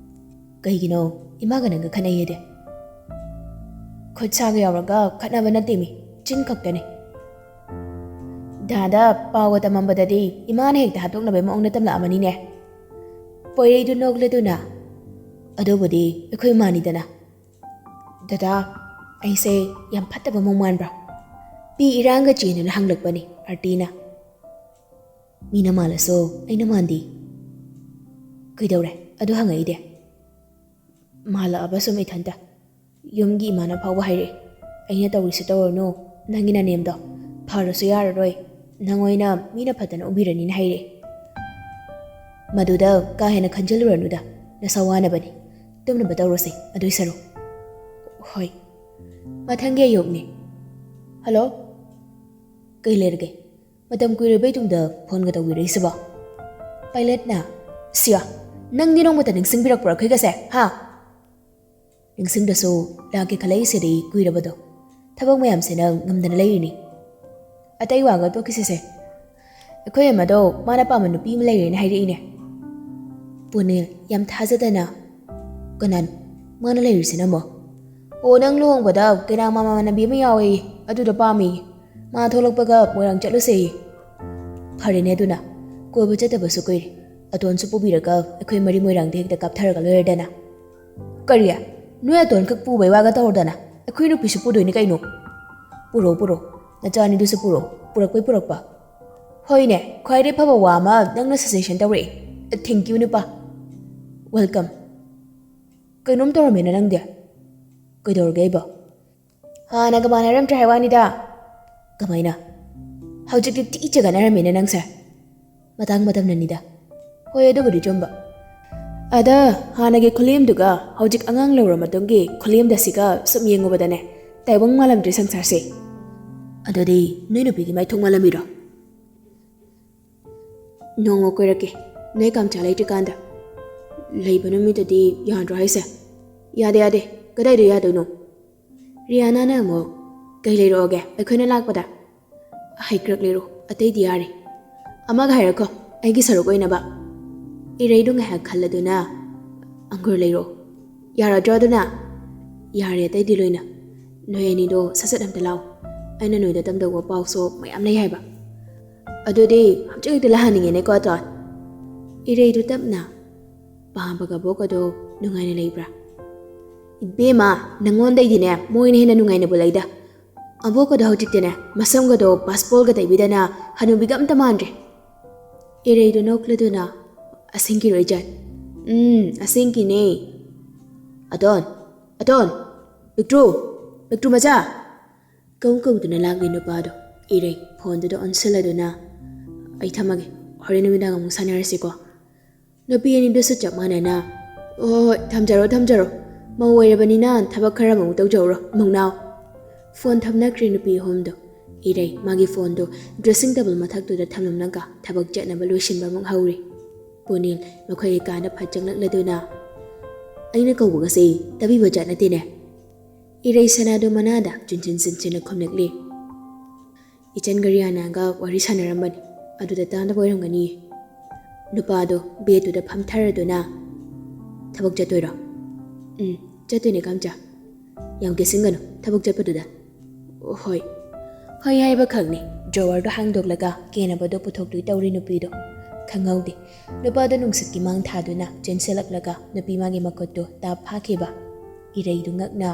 "ꯀꯩꯒꯤꯅꯣ ꯏꯃꯥꯒ ꯅꯪꯒ ꯈꯠꯅꯩꯌꯦꯗꯤ?" "ꯈꯨꯠ ꯁꯥꯒ ꯌꯥꯎꯔꯒ ꯈꯠꯅꯕ ꯅꯠꯇꯦꯃꯤ, ꯆꯤꯟ ꯈꯛꯇꯅꯤ꯫" ꯗꯥꯗꯥ ꯄꯥꯎꯒ ꯇꯝꯃꯝꯕꯗꯗꯤ ꯏꯃꯥꯅ ꯍꯦꯛꯇ ꯍꯥꯠꯇꯣꯛꯅꯕꯩ ꯃꯑꯣꯡꯗ ꯇꯝꯂꯛꯑꯃꯅꯤꯅꯦ꯫ ꯄꯣꯏꯔꯩꯗꯨ ꯅꯣꯛꯂꯗꯨꯅ, "ꯑꯗꯨꯕꯨꯗꯤ ꯑꯩꯈꯣꯏ ꯃꯥꯅꯤꯗꯅ꯫ ꯗꯥꯗꯥ, ꯑꯩꯁꯦ ꯌꯥꯝ ꯐꯠꯇꯕ ꯑꯃ ꯃꯥꯟꯕ꯭ꯔꯥ?" ꯄꯤ ꯏꯔꯥꯡꯒ ꯆꯦꯟꯗꯨꯅ ꯍꯪꯂꯛꯄꯅꯤ ꯑꯥꯔꯇꯤꯅ꯫ "ꯃꯤꯅ ꯃꯥꯜꯂꯁꯨ ꯑꯩꯅ ꯃꯥꯟꯗꯤ꯫ ꯀꯩꯗꯧꯔꯦ ꯑꯗꯨ ꯍꯪꯉꯛꯏꯗꯤ?" "ꯃꯥꯜꯂꯛꯑꯕ ꯁꯨꯝ ꯏꯊꯟꯇ꯫ ꯌꯨꯝꯒꯤ ꯏꯃꯥꯅ ꯐꯥꯎꯕ ꯍꯥꯏꯔꯛꯑꯦ, ꯑꯩꯅ ꯇꯧꯔꯤꯁꯦ ꯇꯧꯔꯅꯨ, ꯅꯪꯒꯤ ꯅꯅꯦꯝꯗꯣ ꯐꯔꯁꯨ ꯌꯥꯔꯔꯣꯏ, ꯅꯪ ꯑꯣꯏꯅ ꯃꯤꯅ ꯐꯠꯇꯅ ꯎꯕꯤꯔꯅꯤꯅ ꯍꯥꯏꯔꯛꯑꯦ꯫ ꯃꯗꯨꯗ ꯀꯥ ꯍꯦꯟꯅ ꯈꯟꯖꯤꯜꯂꯨꯔꯅꯨꯗ, ꯅꯁꯥ ꯋꯥꯅꯕꯅꯤ꯫ ꯇꯨꯝꯅꯕ ꯇꯧꯔꯁꯦ ꯑꯗꯨꯏ ꯁꯔꯨꯛ꯫" "ꯍꯣꯏ꯫" ꯃꯊꯪꯒꯤ ꯑꯌꯨꯛꯅꯤ꯫ "ꯍꯜꯂꯣ, ꯀꯩ ꯂꯩꯔꯒꯦ? ꯃꯇꯝ ꯀꯨꯏꯔꯕꯩ ꯇꯨꯡꯗ ꯐꯣꯟꯒ ꯇꯧꯕꯤꯔꯛꯏꯁꯤꯕꯣ?" ꯄꯥꯏꯂꯦꯠꯅ, "ꯁꯤꯌꯥ, ꯅꯪꯗꯤ ꯅꯣꯡꯃꯇ ꯅꯤꯡꯁꯤꯡꯕꯤꯔꯛꯄ꯭ꯔꯥ ꯑꯩꯈꯣꯏꯒꯁꯦ, ꯍꯥ?" "ꯅꯤꯡꯁꯤꯡꯗꯁꯨ ꯂꯥꯛꯀꯦ ꯈꯜꯂꯛꯏꯁꯤꯗꯤ ꯀꯨꯏꯔꯕꯗꯣ꯫ ꯊꯕꯛ ꯃꯌꯥꯝꯁꯤꯅ ꯉꯝꯗꯅ ꯂꯩꯔꯤꯅꯤ꯫ ꯑꯇꯩ ꯋꯥꯒ ꯇꯣꯛꯈꯤꯁꯤꯁꯦ꯫ ꯑꯩꯈꯣꯏ ꯑꯃꯗꯣ ꯃꯥꯅ ꯄꯥꯝꯕ ꯅꯨꯄꯤ ꯑꯃ ꯂꯩꯔꯦꯅ ꯍꯥꯏꯔꯛꯏꯅꯦ꯫" ꯄꯨꯅꯤꯜ, ꯌꯥꯝ ꯊꯥꯖꯗꯅ, "ꯀꯅꯥꯅꯣ ꯃꯥꯅ ꯂꯩꯔꯤꯁꯤꯅ ꯑꯃꯨꯛ?" "ꯑꯣ, ꯅꯪ ꯂꯨꯍꯣꯡꯕꯗ ꯀꯩꯅꯥ ꯃꯃꯥꯟꯅꯕꯤ ꯑꯃ ꯌꯥꯎꯋꯦ, ꯑꯗꯨꯗꯣ ꯄꯥꯝꯃꯤ꯫ ꯃꯥ ꯊꯣꯛꯂꯛꯄꯒ ꯃꯣꯏꯔꯥꯡ ꯆꯠꯂꯨꯁꯦ꯫" "ꯐꯔꯦꯅꯦ ꯑꯗꯨꯅ, ꯀꯣꯏꯕ ꯆꯠꯇꯕꯁꯨ ꯀꯨꯏꯔꯦ꯫ ꯑꯇꯣꯟꯁꯨ ꯄꯨꯕꯤꯔꯒ ꯑꯩꯈꯣꯏ ꯃꯔꯤ ꯃꯣꯏꯔꯥꯡꯗ ꯍꯦꯛꯇ ꯀꯥꯞꯊꯔꯒ ꯂꯣꯏꯔꯦꯗꯅ꯫" "ꯀꯔꯤ? ꯅꯣꯏ ꯑꯇꯣꯟꯈꯛ ꯄꯨꯕꯩ ꯋꯥꯒ ꯇꯧꯔꯗꯅ? ꯑꯩꯈꯣꯏ ꯅꯨꯄꯤꯁꯨ ꯄꯨꯗꯣꯏꯅꯤ ꯀꯩꯅꯣ꯫ ꯄꯨꯔꯛꯑꯣ, ꯄꯨꯔꯛꯑꯣ꯫ ꯅꯆꯥ ꯑꯅꯤꯗꯨꯁꯨ ꯄꯨꯔꯛꯑꯣ, ꯄꯨꯔꯛꯄꯩ ꯄꯨꯔꯛꯄ꯫" "ꯍꯣꯏꯅꯦ, ꯈ꯭ꯋꯥꯏꯗꯩ ꯐꯕ ꯋꯥ ꯑꯃ ꯅꯪꯅ suggestion ꯇꯧꯔꯛꯑꯦ꯫ Thank you, ꯅꯨꯄꯥ꯫ Welcome꯫ ꯀꯩꯅꯣꯝ ꯇꯧꯔꯝꯃꯦꯅ ꯅꯪꯗꯤ?" "ꯀꯩꯗꯧꯔꯒꯦ ꯑꯩꯕꯣ?" "ꯍꯥꯟꯅꯒ ꯃꯥꯟꯅꯔꯝꯗ꯭ꯔꯦ ꯍꯥꯏ ꯋꯥꯅꯤꯗ꯫" "ꯀꯃꯥꯏꯅ? ꯍꯧꯖꯤꯛꯇꯤ ꯊꯤ ꯆꯒꯠꯅꯔꯝꯃꯦꯅꯦ ꯅꯪꯁꯦ꯫" "ꯃꯇꯥꯡ ꯃꯇꯝꯅꯅꯤꯗ꯫" "ꯍꯣꯏ, ꯑꯗꯨꯕꯨꯗꯤ ꯆꯨꯝꯕ꯫ ꯑꯗ ꯍꯥꯟꯅꯒꯤ ꯈꯨꯂꯦꯝꯗꯨꯒ ꯍꯧꯖꯤꯛ ꯑꯉꯥꯡ ꯂꯧꯔ ꯃꯇꯨꯡꯒꯤ ꯈꯨꯂꯦꯝꯗꯁꯤꯒ ꯁꯨꯝ ꯌꯦꯡꯉꯨꯕꯗꯅꯦ, ꯇꯥꯏꯕꯪ ꯃꯥꯜꯂꯝꯗ꯭ꯔꯦ ꯁꯪꯁꯥꯔꯁꯦ꯫" "ꯑꯗꯨꯗꯤ ꯅꯣꯏ ꯅꯨꯄꯤꯒꯤ ꯃꯥꯏꯊꯣꯡ ꯃꯥꯜꯂꯝꯃꯤꯔꯣ?" "ꯅꯣꯡꯃ ꯀꯣꯏꯔꯛꯀꯦ, ꯅꯣꯏ ꯀꯥꯝꯆꯥ ꯂꯩꯇ꯭ꯔꯤꯀꯥꯟꯗ꯫" "ꯂꯩꯕ ꯅꯨꯃꯤꯠꯇꯗꯤ ꯌꯥꯗ꯭ꯔꯣ ꯍꯥꯏꯁꯦ?" "ꯌꯥꯗꯦ, ꯌꯥꯗꯦ꯫ ꯀꯗꯥꯏꯗ ꯌꯥꯗꯣꯏꯅꯣ?" ꯔꯤꯌꯥꯅꯥꯅ ꯑꯃꯨꯛ, "ꯀꯩ ꯂꯩꯔꯛꯑꯣꯒꯦ ꯑꯩꯈꯣꯏꯅ ꯂꯥꯛꯄꯗ?" "ꯍꯩꯀ꯭ꯔꯛ ꯂꯩꯔꯛꯑꯣ, ꯑꯇꯩꯗꯤ ꯌꯥꯔꯦ꯫ ꯑꯃꯒ ꯍꯥꯏꯔꯛꯈꯣ, ꯑꯩꯒꯤ ꯁꯔꯨꯛ ꯑꯣꯏꯅꯕ꯫" ꯏꯔꯩꯗꯨ ꯉꯥꯏꯍꯥꯛ ꯈꯜꯂꯗꯨꯅ, "ꯑꯪꯒꯨꯔ ꯂꯩꯔꯛꯑꯣ꯫ ꯌꯥꯔꯗ꯭ꯔꯣ ꯑꯗꯨꯅ?" "ꯌꯥꯔꯦ, ꯑꯇꯩꯗꯤ ꯂꯣꯏꯅ꯫ ꯅꯣꯏ ꯑꯅꯤꯗꯣ ꯁꯠ ꯁꯠ ꯑꯝꯇ ꯂꯥꯛꯑꯣ꯫ ꯑꯩꯅ ꯅꯣꯏꯗ ꯇꯝꯗꯧꯕ ꯄꯥꯎꯁꯨ ꯃꯌꯥꯝ ꯂꯩ ꯍꯥꯏꯕ꯫" ꯑꯗꯨꯗꯤ ꯍꯧꯖꯤꯛ ꯍꯦꯛꯇ ꯂꯥꯛꯍꯟꯅꯤꯡꯉꯦꯅꯦꯀꯣ, ꯑꯇꯣꯟ꯫ ꯏꯔꯩꯗꯨ ꯇꯞꯅ, "ꯄꯥꯝꯕꯒ ꯑꯕꯣꯛꯀꯗꯣ ꯅꯨꯡꯉꯥꯏꯅ ꯂꯩꯕ꯭ꯔꯥ?" "ꯏꯕꯦꯝꯃ, ꯅꯪꯉꯣꯟꯗꯩꯗꯤꯅꯦ ꯃꯣꯏꯅ ꯍꯦꯟꯅ ꯅꯨꯡꯉꯥꯏꯅꯕꯨ ꯂꯩꯗ꯫ ꯑꯕꯣꯛꯀꯗꯣ ꯍꯧꯖꯤꯛꯇꯤꯅꯦ ꯃꯁꯝꯒꯗꯣ ꯄꯥꯁꯄꯣꯔꯒ ꯇꯩꯕꯤꯗꯅ ꯍꯅꯨꯕꯤꯒ ꯑꯝꯇ ꯃꯥꯟꯗ꯭ꯔꯦ꯫" ꯏꯔꯩꯗꯨ ꯅꯣꯛꯂꯗꯨꯅ, "ꯑꯁꯦꯡꯀꯤꯔꯣ ꯏꯆꯟ?" "ꯎꯝ, ꯑꯁꯦꯡꯀꯤꯅꯦ꯫" "ꯑꯇꯣꯟ, ꯑꯇꯣꯟ, ꯄꯤꯛꯇ꯭ꯔꯨ, ꯄꯤꯛꯇ꯭ꯔꯨ ꯃꯆꯥ!" ꯀꯧ ꯀꯧꯗꯨꯅ ꯂꯥꯛꯂꯤ ꯅꯨꯄꯥꯗꯣ꯫ ꯏꯔꯩ ꯐꯣꯟꯗꯨꯗ ꯑꯣꯟꯁꯤꯜꯂꯗꯨꯅ, "ꯑꯩ ꯊꯝꯃꯒꯦ, ꯍꯣꯔꯦꯟ ꯅꯨꯃꯤꯗꯥꯡ ꯑꯃꯨꯛ ꯁꯥꯟꯅꯔꯁꯤꯀꯣ꯫" ꯅꯨꯄꯤ ꯑꯅꯤꯗꯨꯁꯨ ꯆꯞ ꯃꯥꯟꯅꯅ, "ꯍꯣꯏ, ꯍꯣꯏ, ꯊꯝꯖꯔꯣ, ꯊꯝꯖꯔꯣ꯫ ꯃꯧ ꯑꯣꯏꯔꯕꯅꯤꯅ ꯊꯕꯛ ꯈꯔ ꯑꯃꯨꯛ ꯇꯧꯖꯧꯔꯣ, ꯃꯧꯅꯥꯎ꯫" ꯐꯣꯟ ꯊꯝꯅꯈ꯭ꯔꯦ ꯅꯨꯄꯤ ꯑꯍꯨꯝꯗꯣ꯫ ꯏꯔꯩ ꯃꯥꯒꯤ ꯐꯣꯟꯗꯣ ꯗ꯭ꯔꯦꯁꯤꯡ ꯇꯦꯕꯜ ꯃꯊꯛꯇꯨꯗ ꯊꯝꯂꯝꯂꯒ ꯊꯕꯛ ꯆꯠꯅꯕ ꯂꯣꯏꯁꯤꯟꯕ ꯑꯃꯨꯛ ꯍꯧꯔꯤ꯫ ꯄꯨꯅꯤꯜ ꯃꯈꯣꯏꯒꯤ ꯀꯥꯗ ꯐꯠ ꯆꯪꯂꯛꯂꯗꯨꯅ, "ꯑꯩꯅ ꯀꯧꯕꯒꯁꯦ ꯇꯥꯕꯤꯕ ꯖꯥꯠ ꯅꯠꯇꯦꯅꯦ?" ꯏꯔꯩ ꯁꯅꯥꯗꯣ ꯃꯅꯥꯗ ꯆꯤꯟꯁꯤꯟ ꯆꯤꯟꯁꯤꯟꯅ ꯈꯨꯝꯂꯛꯂꯤ꯫ "ꯏꯆꯟꯒ ꯔꯤꯌꯥꯅꯥꯒ ꯋꯥꯔꯤ ꯁꯥꯟꯅꯔꯝꯕꯅꯤ, ꯑꯗꯨꯗ ꯇꯥꯗꯕ ꯑꯣꯏꯔꯝꯒꯅꯤꯌꯦ꯫" ꯅꯨꯄꯥꯗꯣ ꯕꯦꯗꯇꯨꯗ ꯐꯝꯊꯔꯗꯨꯅ, "ꯊꯕꯛ ꯆꯠꯇꯣꯏꯔꯣ?" "ꯎꯝ, ꯆꯠꯇꯣꯏꯅꯦ ꯀꯝꯆꯥ꯫" "ꯌꯥꯝ ꯀꯦꯁꯤꯟꯒꯅꯨ ꯊꯕꯛ ꯆꯠꯄꯗꯨꯗ꯫" "ꯍꯣꯏ꯫" ꯍꯣꯏ ꯍꯥꯏꯕ ꯈꯛꯅꯤ꯫ ꯗ꯭ꯔꯣꯋꯔꯗꯣ ꯍꯥꯡꯗꯣꯛꯂꯒ ꯀꯦꯅꯕꯗꯣ ꯄꯨꯊꯣꯛꯇꯣꯏ ꯇꯧꯔꯤ ꯅꯨꯄꯤꯗꯣ꯫ ꯈꯪꯍꯧꯗꯦ꯫ ꯅꯨꯄꯥꯗꯣ ꯅꯨꯡꯁꯤꯠꯀꯤ ꯃꯥꯡ ꯊꯥꯗꯨꯅ ꯆꯦꯟꯁꯤꯜꯂꯛꯂꯒ ꯅꯨꯄꯤ ꯃꯥꯒꯤ ꯃꯈꯨꯠꯇꯨ ꯇꯥꯞ ꯐꯥꯈꯤꯕ꯫ ꯏꯔꯩꯗꯨ ꯉꯛꯅ,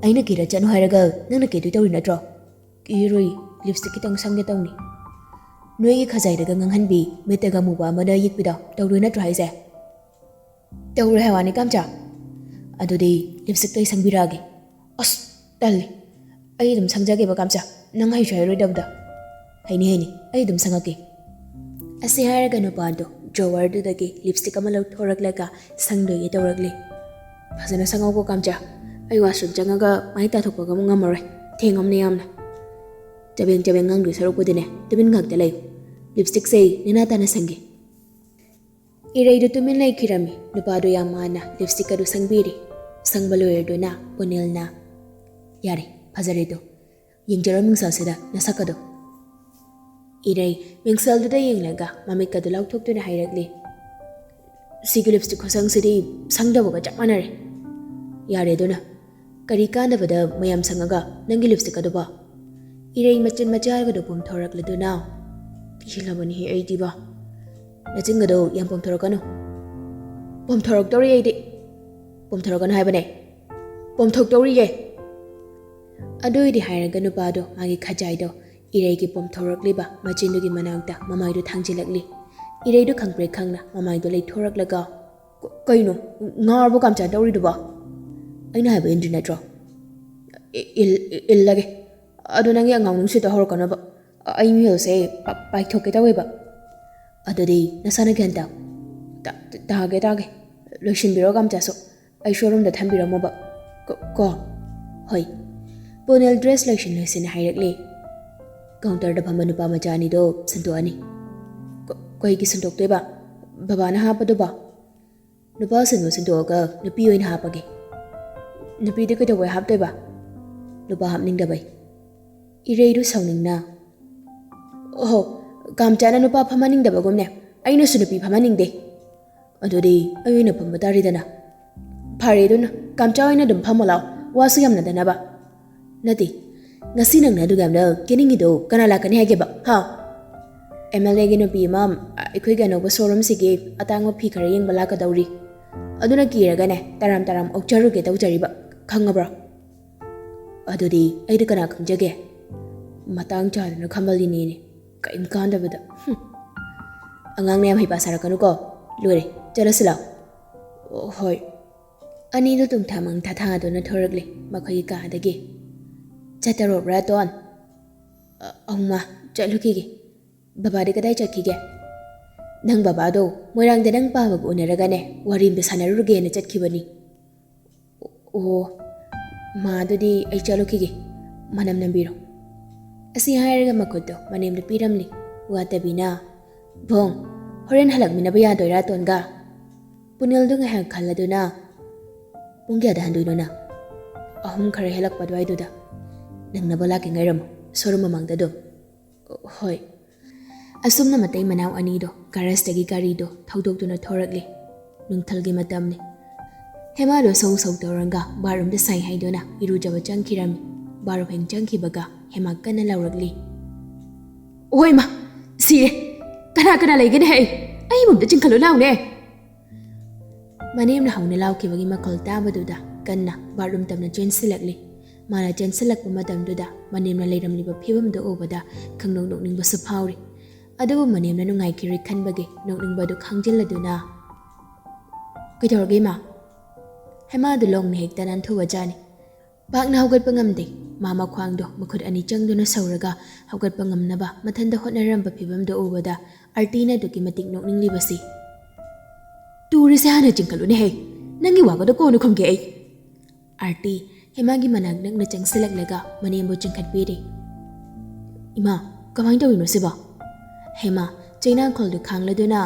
"ꯑꯩꯅ ꯀꯦꯔ ꯆꯠꯅꯨ ꯍꯥꯏꯔꯒ ꯅꯪꯅ ꯀꯦꯗꯣꯏ ꯇꯧꯔꯤ ꯅꯠꯇ꯭ꯔꯣ?" "ꯀꯦꯔꯣꯏ, ꯂꯤꯞꯁꯇꯤꯛ ꯈꯤꯇꯪ ꯁꯪꯒꯦ ꯇꯧꯅꯤ꯫" "ꯅꯣꯏꯒꯤ ꯈꯖꯥꯏꯗꯒ ꯉꯥꯡꯍꯟꯕꯤ, ꯃꯤꯠꯇꯒ ꯑꯃꯨꯕ ꯑꯃꯅ ꯌꯦꯛꯄꯤꯗꯣ ꯇꯧꯔꯣꯏ ꯅꯠꯇ꯭ꯔꯣ ꯍꯥꯏꯁꯦ?" "ꯇꯧꯔꯣꯏ ꯍꯥꯏ ꯋꯥꯅꯤ ꯀꯝꯆꯥ꯫" "ꯑꯗꯨꯗꯤ ꯂꯤꯞꯁꯇꯤꯛꯇꯣ ꯑꯩ ꯁꯪꯕꯤꯔꯛꯑꯒꯦ꯫" "ꯑꯁ, ꯇꯜꯂꯦ꯫ ꯑꯩ ꯑꯗꯨꯝ ꯁꯪꯖꯒꯦꯕ ꯀꯝꯆꯥ, ꯅꯪ ꯍꯩꯁꯨ ꯍꯩꯔꯣꯏꯗꯕꯗ꯫" "ꯍꯩꯅꯤ, ꯍꯩꯅꯤ, ꯑꯩ ꯑꯗꯨꯝ ꯁꯪꯉꯛꯀꯦ꯫" ꯑꯁꯤ ꯍꯥꯏꯔꯒ ꯅꯨꯄꯥꯗꯣ ꯗ꯭ꯔꯣꯋꯔꯗꯨꯗꯒꯤ ꯂꯤꯞꯁꯇꯤꯛ ꯑꯃ ꯂꯧꯊꯣꯔꯛꯂꯒ ꯁꯪꯗꯣꯏꯒꯦ ꯇꯧꯔꯛꯂꯤ꯫ "ꯐꯖꯅ ꯁꯪꯍꯧꯀꯣ ꯀꯝꯆꯥ, ꯑꯩ ꯋꯥꯁꯔꯨꯝ ꯆꯪꯉꯒ ꯃꯥꯏ ꯇꯥꯊꯣꯛꯄꯒ ꯑꯃꯨꯛ ꯉꯝꯃꯔꯣꯏ, ꯊꯦꯡꯉꯝꯅꯦ ꯌꯥꯝꯅ꯫ ꯆꯕꯦꯡ ꯆꯕꯦꯡ ꯉꯥꯡꯗꯣꯏ ꯁꯔꯨꯛꯄꯨꯗꯤꯅꯦ, ꯇꯨꯃꯤꯟ ꯉꯥꯛꯇ ꯂꯩꯌꯨ꯫ ꯂꯤꯞꯁꯇꯤꯛꯁꯦ ꯅꯦꯅꯥ ꯇꯥꯅ ꯁꯪꯒꯦ꯫" ꯏꯔꯩꯗꯨ ꯇꯨꯃꯤꯟ ꯂꯩꯈꯤꯔꯝꯃꯤ꯫ ꯅꯨꯄꯥꯗꯨ ꯌꯥꯝ ꯃꯥꯟꯅ ꯂꯤꯞꯁꯇꯤꯛ ꯑꯗꯨ ꯁꯪꯕꯤꯔꯤ꯫ ꯁꯪꯕ ꯂꯣꯏꯔꯗꯨꯅ ꯄꯨꯅꯤꯜꯅ, "ꯌꯥꯔꯦ, ꯐꯖꯔꯦꯗꯣ꯫ ꯌꯦꯡꯖꯔꯣ ꯃꯤꯡꯁꯦꯜꯁꯤꯗ ꯅꯁꯛꯀꯗꯣ꯫" ꯏꯔꯩ ꯃꯤꯡꯁꯦꯜꯗꯨꯗ ꯌꯦꯡꯂꯒ ꯃꯃꯤꯠꯀꯗꯨ ꯂꯥꯎꯊꯣꯛꯇꯨꯅ ꯍꯥꯏꯔꯛꯂꯤ, "ꯁꯤꯒꯤ ꯂꯤꯞꯁꯇꯤꯛ ꯈꯨꯁꯪꯁꯤꯗꯤ ꯁꯪꯗꯕꯒ ꯆꯞ ꯃꯥꯟꯅꯔꯦ꯫" "ꯌꯥꯔꯦ ꯑꯗꯨꯅ, ꯀꯔꯤ ꯀꯥꯟꯅꯕꯗ ꯃꯌꯥꯝ ꯁꯪꯉꯒ ꯅꯪꯒꯤ ꯂꯤꯞꯁꯇꯤꯛ ꯑꯗꯨꯕꯣ?" ꯏꯔꯩ ꯃꯆꯤꯟ ꯃꯆꯥꯒꯗꯨ ꯄꯣꯝꯊꯣꯔꯛꯂꯗꯨꯅ, ꯄꯤꯁꯤꯜꯂꯕꯅꯤꯍꯦ ꯑꯩꯗꯤꯕ꯫ ꯅꯆꯤꯟꯒꯗꯣ ꯌꯥꯝ ꯄꯣꯝꯊꯣꯔꯛꯀꯅꯨ꯫ ꯄꯣꯝꯊꯣꯔꯛꯇꯧꯔꯤ ꯑꯩꯗꯤ꯫ ꯄꯣꯝꯊꯣꯔꯛꯀꯅꯨ ꯍꯥꯏꯕꯅꯦ꯫ ꯄꯣꯝꯊꯣꯛꯇꯧꯔꯤꯌꯦ꯫ ꯑꯗꯨꯏꯗꯤ ꯍꯥꯏꯔꯒ ꯅꯨꯄꯥꯗꯣ ꯃꯥꯒꯤ ꯈꯖꯥꯏꯗꯣ ꯏꯔꯩꯒꯤ ꯄꯣꯝꯊꯣꯔꯛꯂꯤꯕ ꯃꯆꯤꯟꯗꯨꯒꯤ ꯃꯅꯥꯛꯇ ꯃꯃꯥꯏꯗꯨ ꯊꯥꯡꯖꯤꯜꯂꯛꯂꯤ꯫ ꯏꯔꯩꯗꯨ ꯈꯪꯄ꯭ꯔꯦꯛ ꯈꯪꯅ ꯃꯃꯥꯏꯗꯨ ꯂꯩꯊꯣꯔꯛꯂꯒ, "ꯀ-, ꯀꯩꯅꯣ? ꯉꯥꯎꯔꯕꯣ ꯀꯥꯝꯆꯥ ꯇꯧꯔꯤꯗꯨꯕꯣ? ꯑꯩꯅ ꯍꯥꯏꯕ ꯏꯟꯗ꯭ꯔꯤ ꯅꯠꯇ꯭ꯔꯣ? ꯏ-, ꯏꯜ-, ꯏꯜꯂꯒꯦ꯫ ꯑꯗꯣ ꯅꯪꯒꯤ ꯑꯉꯥꯡ ꯅꯨꯡꯁꯤꯠꯇ ꯍꯧꯔꯛꯀꯅꯣꯕ꯫ ꯑꯩ ꯃꯤꯍꯨꯜꯁꯦ ꯄ-, ꯄꯥꯏꯊꯣꯛꯀꯦ ꯇꯧꯋꯦꯕ꯫ ꯑꯗꯨꯗꯤ ꯅꯁꯥꯅ ꯒ꯭ꯌꯥꯟ ꯇꯥꯎ꯫ ꯇꯥ-, ꯇꯥꯒꯦ, ꯇꯥꯒꯦ꯫ ꯂꯣꯏꯁꯤꯟꯕꯤꯔꯣ ꯀꯥꯝꯆꯥꯁꯨ꯫ ꯑꯩ ꯁꯣꯔꯨꯝꯗ ꯊꯝꯕꯤꯔꯝꯃꯣꯕ꯫ ꯀꯣ, ꯀꯣ?" "ꯍꯣꯏ꯫" ꯄꯨꯅꯦꯜ ꯗ꯭ꯔꯦꯁ ꯂꯣꯏꯁꯤꯟ ꯂꯣꯏꯁꯤꯟ ꯍꯥꯏꯔꯛꯂꯦ꯫ ꯀꯥꯎꯟꯇꯔꯗ ꯐꯝꯕ ꯅꯨꯄꯥ ꯃꯆꯥ ꯑꯅꯤꯗꯣ ꯁꯟꯗꯣꯛꯑꯅꯤ꯫ "ꯀ-, ꯀꯩꯒꯤ ꯁꯟꯗꯣꯛꯇꯣꯏꯕ? ꯕꯕꯥꯅ ꯍꯥꯞꯄꯗꯨꯕꯣ?" "ꯅꯨꯄꯥ ꯁꯟꯗꯣꯛ ꯁꯟꯗꯣꯛꯑꯒ ꯅꯨꯄꯤ ꯑꯣꯏꯅ ꯍꯥꯞꯄꯒꯦ꯫" "ꯅꯨꯄꯤꯗꯤ ꯀꯩꯗꯧꯕꯩ ꯍꯥꯞꯇꯣꯏꯕ?" "ꯅꯨꯄꯥ ꯍꯥꯞꯅꯤꯡꯗꯕꯩ꯫" ꯏꯔꯩꯗꯨ ꯁꯥꯎꯅꯤꯡꯅ, "ꯑꯣꯍꯣ, ꯀꯥꯝꯆꯥꯅ ꯅꯨꯄꯥ ꯐꯝꯍꯟꯅꯤꯡꯗꯕꯒꯨꯝꯅꯦ, ꯑꯩꯅꯁꯨ ꯅꯨꯄꯤ ꯐꯝꯍꯟꯅꯤꯡꯗꯦ꯫ ꯑꯗꯨꯗꯤ ꯑꯩ ꯑꯣꯏꯅ ꯐꯝꯕ ꯇꯥꯔꯦꯗꯅ꯫" "ꯐꯔꯦ ꯑꯗꯨꯅ, ꯀꯥꯝꯆꯥ ꯑꯣꯏꯅ ꯑꯗꯨꯝ ꯐꯝꯃꯣ ꯂꯥꯎ, ꯋꯥꯁꯨ ꯌꯥꯝꯅꯗꯅꯕ꯫" "ꯅꯠꯇꯦ, ꯉꯁꯤ ꯅꯪꯅ ꯑꯗꯨꯒ ꯌꯥꯝꯅ ꯀꯦꯅꯤꯡꯉꯤꯗꯣ ꯀꯅꯥ ꯂꯥꯛꯀꯅꯤ ꯍꯥꯏꯒꯦꯕ, ꯍꯥ?" "ꯑꯦꯝ ꯑꯦꯜ ꯑꯦꯒꯤ ꯅꯨꯄꯤ ꯑꯃ ꯑꯩꯈꯣꯏꯒꯤ ꯑꯅꯧꯕ ꯁꯣꯔꯨꯝꯁꯤꯒꯤ ꯑꯇꯥꯡꯕ ꯐꯤ ꯈꯔ ꯌꯦꯡꯕ ꯂꯥꯛꯀꯗꯧꯔꯤ꯫ ꯑꯗꯨꯅ ꯀꯤꯔꯒꯅꯦ, ꯇꯔꯥꯝ ꯇꯔꯥꯝ ꯑꯣꯛꯆꯔꯨꯒꯦ ꯇꯧꯖꯔꯤꯕ, ꯈꯪꯉꯕ꯭ꯔꯣ?" "ꯑꯗꯨꯗꯤ ꯑꯩꯗꯤ ꯀꯅꯥ ꯈꯪꯖꯒꯦ? ꯃꯇꯥꯡ ꯆꯥꯗꯅ ꯈꯝꯕꯜꯂꯤꯅꯦꯅꯦ, ꯀꯔꯤꯝ ꯀꯥꯟꯗꯕꯗ꯫ ꯍꯨꯝ꯫ ꯑꯉꯥꯡꯅ ꯌꯥꯝ ꯍꯩꯄꯥ ꯁꯥꯔꯛꯀꯅꯨꯀꯣ꯫ ꯂꯣꯏꯔꯦ, ꯆꯠꯂꯁꯤ ꯂꯥꯎ꯫" "ꯑꯣ, ꯍꯣꯏ꯫" ꯑꯅꯤꯗꯨ ꯇꯨꯡꯊꯥ ꯃꯥꯡꯊꯥ ꯊꯥꯗꯨꯅ ꯊꯣꯔꯛꯂꯦ ꯃꯈꯣꯏꯒꯤ ꯀꯥꯗꯒꯤ꯫ "ꯆꯠꯇꯔꯣꯕ꯭ꯔꯥ, ꯇꯣꯟ?" "ꯑ-, ꯑꯧ ꯃꯥ, ꯆꯠꯂꯨꯈꯤꯒꯦ꯫" "ꯕꯕꯥꯗꯤ ꯀꯗꯥꯏ ꯆꯠꯈꯤꯒꯦ?" "ꯅꯪ ꯕꯕꯥꯗꯣ ꯃꯣꯏꯔꯥꯡꯗ ꯅꯪ ꯄꯥꯕꯒ ꯎꯅꯔꯒꯅꯦ, ꯋꯥꯔꯤ ꯑꯝꯇ ꯁꯥꯟꯅꯔꯨꯔꯒꯦꯅ ꯆꯠꯈꯤꯕꯅꯤ꯫" "ꯑꯣ, ꯃꯥ, ꯑꯗꯨꯗꯤ ꯑꯩ ꯆꯠꯂꯨꯈꯤꯒꯦ, ꯃꯅꯝ ꯅꯝꯕꯤꯔꯣ꯫" ꯑꯁꯤ ꯍꯥꯏꯔꯒ ꯃꯈꯨꯠꯇꯣ ꯃꯅꯦꯝꯗ ꯄꯤꯔꯝꯂꯤ꯫ ꯋꯥꯇꯕꯤꯅ, "ꯚꯣꯡ, ꯍꯣꯔꯦꯟ ꯍꯜꯂꯛꯃꯤꯟꯅꯕ ꯌꯥꯗꯣꯏꯔꯥ ꯇꯣꯟꯒ?" ꯄꯨꯅꯦꯜꯗꯣ ꯉꯥꯏꯍꯥꯛ ꯈꯜꯂꯗꯨꯅ, "ꯄꯨꯡ ꯀꯌꯥꯗ ꯍꯟꯗꯣꯏꯅꯣ ꯅꯪ?" "ꯑꯍꯨꯝ ꯈꯔ ꯍꯦꯜꯂꯛꯄ ꯑꯗꯨꯋꯥꯏꯗꯨꯗ ꯅꯪꯅꯕ ꯂꯥꯛꯀꯦ, ꯉꯥꯏꯔꯝꯃꯨ, ꯁꯣꯔꯨꯝ ꯃꯃꯥꯡꯗ ꯑꯗꯨꯝ꯫" "ꯍꯣꯏ꯫" ꯑꯁꯨꯝꯅ ꯃꯇꯩ ꯃꯅꯥꯎ ꯑꯅꯤꯗꯣ ꯒꯥꯔꯦꯖꯇꯒꯤ ꯒꯥꯔꯤꯗꯣ ꯊꯧꯗꯣꯛꯇꯨꯅ ꯊꯣꯔꯛꯂꯦ꯫ ꯅꯨꯡꯊꯤꯜꯒꯤ ꯃꯇꯝꯅꯤ꯫ ꯍꯦꯃꯥꯗꯣ ꯁꯧ ꯁꯧ ꯇꯧꯔꯒ ꯕꯥꯠꯔꯨꯝꯗ ꯁꯥꯏ ꯍꯥꯏꯗꯨꯅ ꯏꯔꯨꯖꯕ ꯆꯪꯈꯤꯔꯝꯃꯤ꯫ ꯕꯥꯠꯔꯨꯝ ꯍꯦꯛ ꯆꯪꯈꯤꯕꯒ ꯍꯦꯃꯥ ꯀꯟꯅ ꯂꯥꯎꯔꯛꯂꯤ꯫ "ꯑꯣꯏꯃ! "ꯁꯤꯔꯦ! ꯀꯅꯥ ꯀꯅꯥ ꯂꯩꯒꯦꯅꯦ? ꯑꯩ, ꯑꯩꯕꯨ ꯑꯝꯇ ꯆꯤꯡꯈꯠꯂꯨ ꯂꯥꯎꯅꯦ!" ꯃꯅꯦꯝꯅ ꯍꯧꯅ ꯂꯥꯎꯈꯤꯕꯒꯤ ꯃꯈꯣꯜ ꯇꯥꯕꯗꯨꯗ ꯀꯟꯅ ꯕꯥꯠꯔꯨꯝ ꯇꯝꯅ ꯆꯦꯟꯁꯤꯜꯂꯛꯂꯤ꯫ ꯃꯥꯅ ꯆꯦꯟꯁꯤꯜꯂꯛꯄ ꯃꯇꯝꯗꯨꯗ ꯃꯅꯦꯝꯅ ꯂꯩꯔꯝꯂꯤꯕ ꯐꯤꯕꯝꯗꯨ ꯎꯕꯗ ꯈꯪꯅꯣꯛ ꯅꯣꯛꯅꯤꯡꯕꯁꯨ ꯐꯥꯎꯔꯤ꯫ ꯑꯗꯨꯕꯨ ꯃꯅꯦꯝꯅ ꯅꯨꯡꯉꯥꯏꯈꯤꯔꯣꯏ ꯈꯟꯕꯒꯤ ꯅꯣꯛꯅꯤꯡꯕꯗꯨ ꯈꯥꯡꯖꯤꯜꯂꯗꯨꯅ, "ꯀꯩꯗꯧꯔꯒꯦ, ꯏꯃꯥ?" ꯍꯦꯃꯥꯗꯨ ꯂꯣꯡꯅ ꯍꯦꯛꯇ ꯅꯥꯟꯊꯨꯕꯖꯥꯠꯅꯤ꯫ ꯄꯥꯛꯅ ꯍꯧꯒꯠꯄ ꯉꯝꯗꯦ꯫ ꯃꯥ ꯃꯈ꯭ꯋꯥꯡꯗꯣ ꯃꯈꯨꯠ ꯑꯅꯤ ꯆꯪꯗꯨꯅ ꯁꯧꯔꯒ ꯍꯧꯒꯠꯄ ꯉꯝꯅꯕ ꯃꯊꯟꯇ ꯍꯣꯠꯅꯔꯝꯕ ꯐꯤꯕꯝꯗꯨ ꯎꯕꯗ ꯑꯥꯔꯇꯤꯅ ꯑꯗꯨꯛꯀꯤ ꯃꯇꯤꯛ ꯅꯣꯛꯅꯤꯡꯂꯤꯕꯁꯤ꯫ "ꯇꯨꯔꯤꯁꯦ ꯍꯥꯟꯅ ꯆꯤꯡꯈꯠꯂꯨꯅꯦꯍꯦ! ꯅꯪꯒꯤ ꯋꯥꯒꯗꯣ ꯀꯣꯟꯅ ꯈꯨꯝꯒꯦ ꯑꯩ!" ꯑꯥꯔꯇꯤ ꯍꯦꯃꯥꯒꯤ ꯃꯅꯥꯛ ꯅꯛꯅ ꯆꯪꯁꯤꯜꯂꯛꯂꯒ ꯃꯅꯦꯝꯕꯨ ꯆꯤꯡꯈꯠꯄꯤꯔꯤ꯫ "ꯏꯃꯥ, ꯀꯃꯥꯏꯅ ꯇꯧꯔꯤꯅꯣ ꯁꯤꯕꯣ?" ꯍꯦꯃꯥ ꯆꯩꯅꯥꯈꯣꯜꯗꯨ ꯈꯥꯡꯂꯗꯨꯅ,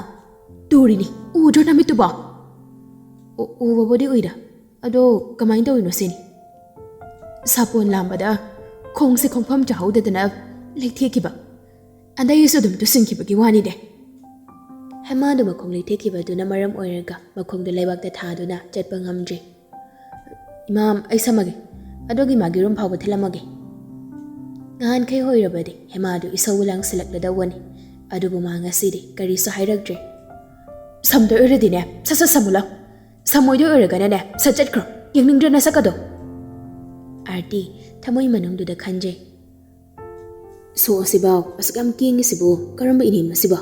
"ꯇꯨꯔꯤꯅꯤ, ꯎꯗ꯭ꯔꯣ ꯅꯃꯤꯠꯇꯨꯕꯣ?" "ꯎ-, ꯎꯕꯕꯨꯗꯤ ꯎꯏꯗ, ꯑꯗꯣ ꯀꯃꯥꯏꯅ ꯇꯧꯔꯤꯅꯣ ꯁꯤꯅꯤ?" "ꯁꯥꯄꯣꯟ ꯂꯥꯝꯕꯗ ꯈꯣꯡꯁꯦ ꯈꯣꯡꯐꯝ ꯆꯥꯍꯧꯗꯗꯅ ꯂꯩꯊꯦꯛꯈꯤꯕ꯫ ꯑꯗꯩꯁꯨ ꯑꯗꯨꯝ ꯇꯨꯁꯤꯟꯈꯤꯕꯒꯤ ꯋꯥꯅꯤꯗꯦ꯫" ꯍꯦꯃꯥꯗꯨ ꯃꯈꯣꯡ ꯂꯩꯊꯦꯛꯈꯤꯕꯗꯨꯅ ꯃꯔꯝ ꯑꯣꯏꯔꯒ ꯃꯈꯣꯡꯗꯨ ꯂꯩꯕꯥꯛꯇ ꯊꯥꯗꯨꯅ ꯆꯠꯄ ꯉꯝꯗ꯭ꯔꯤ꯫ "ꯏꯃꯥ, ꯑꯩ ꯁꯝꯃꯒꯦ꯫ ꯑꯗꯨꯒꯤ ꯃꯥꯒꯤ ꯔꯨꯝ ꯐꯥꯎꯕ ꯊꯤꯜꯂꯝꯃꯒꯦ꯫" ꯉꯍꯥꯟꯈꯩ ꯑꯣꯏꯔꯕꯗꯤ ꯍꯦꯃꯥꯗꯨ ꯏꯁꯧ ꯂꯥꯡꯁꯤꯜꯂꯛꯂꯗꯧꯕꯅꯤ꯫ ꯑꯗꯨꯕꯨ ꯃꯥ ꯉꯁꯤꯗꯤ ꯀꯔꯤꯁꯨ ꯍꯥꯏꯔꯛꯇ꯭ꯔꯦ꯫ "ꯁꯝꯗꯣꯏ ꯑꯣꯏꯔꯗꯤꯅꯦ, ꯁꯠ ꯁꯠ ꯁꯝꯃꯨ ꯂꯥꯎ꯫ ꯁꯝꯃꯣꯏꯗꯣꯏ ꯑꯣꯏꯔꯒꯅꯅꯦ, ꯁꯠ ꯆꯠꯈ꯭ꯔꯣ꯫ ꯌꯦꯡꯅꯤꯡꯗ꯭ꯔꯦ ꯅꯁꯛꯀꯗꯣ꯫" ꯑꯥꯔꯇꯤ ꯊꯃꯣꯏ ꯃꯅꯨꯡꯗꯨꯗ ꯈꯟꯖꯩ꯫ "ꯁꯣ ꯑꯁꯤꯐꯥꯎ ꯑꯁꯨꯛ ꯌꯥꯝ ꯀꯦꯡꯉꯤꯁꯤꯕꯨ ꯀꯔꯝꯕ ꯏꯅꯦꯝ ꯑꯁꯤꯕꯣ?"